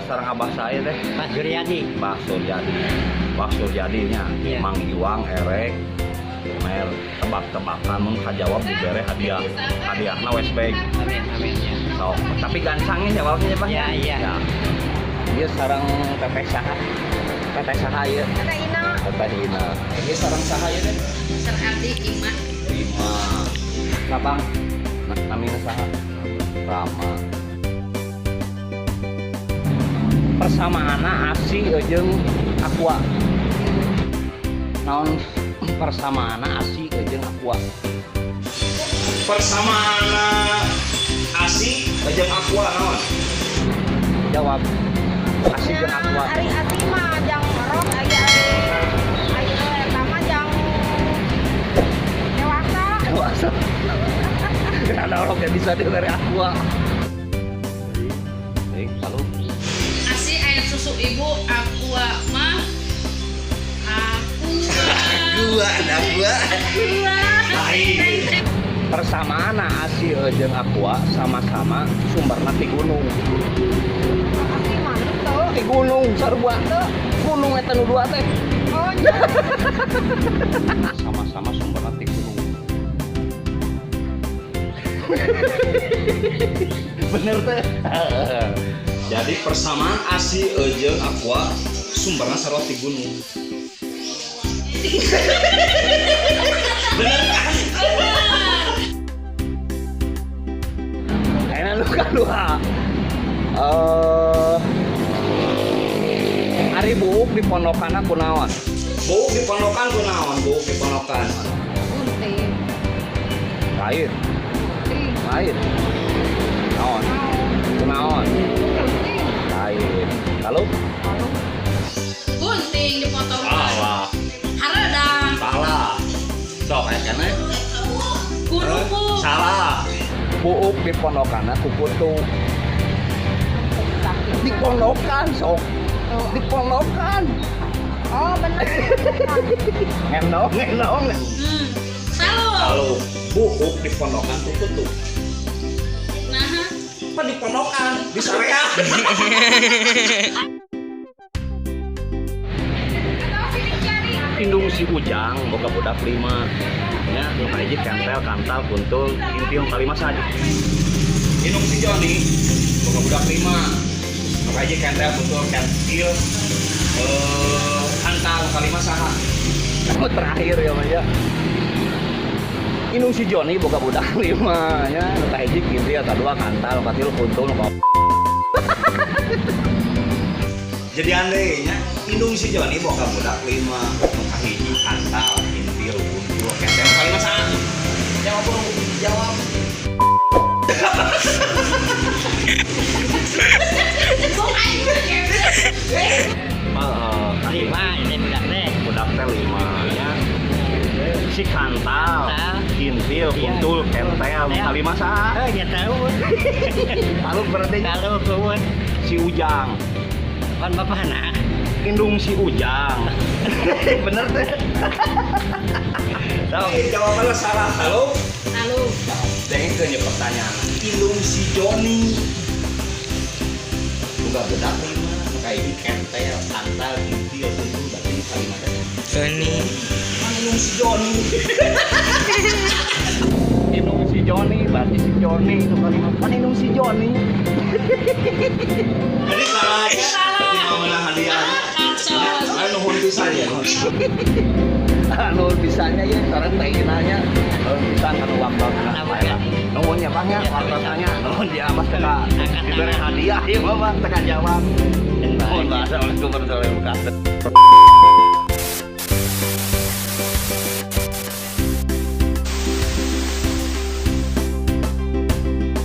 Sareng abah saya teh? Pak Suryadi. Pak Suryadi. Pak Suryadi nya. Iya. Mang Iwang erek mer tebak-tebakan, mun kajawab dibere hadiah, hadiahna Westbag. Amin, amin ya. Sok, tapi gancangnya jawabnya, Pak. Iya, iya. Ya. Ieu sareng teteh saha? Teteh saha ieu? Teteh Ina. Teteh Ina. Ieu sareng saha ieu teh? Sareng abdi Ima. Ima. Kapang. Namina saha? Rama. Persamaanna ASI jeung Aqua. Naon persamaanna ASI jeung Aqua? Persamaan ASI jeung Aqua naon? Jawab. ASI jeung Aqua. Ari ASI mah jang orok, aya ari ari eta mah jang dewasa. Dewasa. Ada orang yang bisa dari Aqua. Baik, lalu ASI air susu ibu, Aqua mah Aqua. Gua ada gua. Lain. Persamaan ASI jeung Aqua sama-sama sumberna ti gunung. ASI mah tuh. Ti gunung sarua. Gunung eta nu dua teh. Oh iya. Sama-sama sumberna ti gunung. Bener teh. Jadi persamaan ASI jeung Aqua sumberna sarua ti gunung. Bener kan? Kayaknya lu kadua. Ari buuk di pondokanna kunaon? Buuk di pondokan kunaon? Buuk di pondokan. Gunting. Lain, Gunting. Lain. Naon? Kunaon? Gunting. Lain. Lalu Lalu Gunting dipotong. Salah. Haredang. Salah. Sok aya keneh. Kuruku. Salah. Buuk di pondokanna ku kutu. Di pondokan sok. Di pondokan. Oh, bener. Ngendong, ngendong. Salu. Lalu buuk di pondokan ku kutu. Nah, Apa di pondokan? Di sarea. Indung si Ujang boga budak lima. Ya, nu kahiji kentel, kantal, kuntul, intil, kalima saja. Indung si Joni boga budak lima. Nu kahiji kentel, kuntul, kentil, kantal, kalima saha? Oh, terakhir ya, Mas ya. Indung si Joni boga budak lima ya, nu kahiji kintil, kadua kantal, katilu kuntul, nu Jadi andainya indung si Joni boga budak lima, nu kahiji kantal, kintil, kuntul, kentel, kalima saha? Jawab bro, jawab. Lima ini budak teh. Budak teh lima ya. Si kantal, Kantal. kintil, Iya. kuntul, kentel, Iya. kalima saha? Oh ya tahu. Lalu berarti Kalau kuun si Ujang, kan bapak anak. Indung si Ujang. Bener teh. Tahu. Jawabannya salah. Halo. Salu. Dengekeun nya pertanyaan. Indung si Joni boga budak lima, nu kahiji kentel, kantal, kintil, kuntul, berarti nu kalima teh. Joni. Mana indung si Joni? Indung si Joni, berarti si Joni nu kalima. Kan indung si Joni. Jadi salah ya. Salah. Jadi mau menang hadiah. Kacau. Ayo nuhun pisan ya. Anu bisanya ya sekarang teh nanya. Nuhun pisan anu waktu. Nuhun ya Bang ya, waktosnya. Nuhun ya Abah teka diberi hadiah ya Bapak teka jawab. Nuhun, Assalamualaikum warahmatullahi wabarakatuh.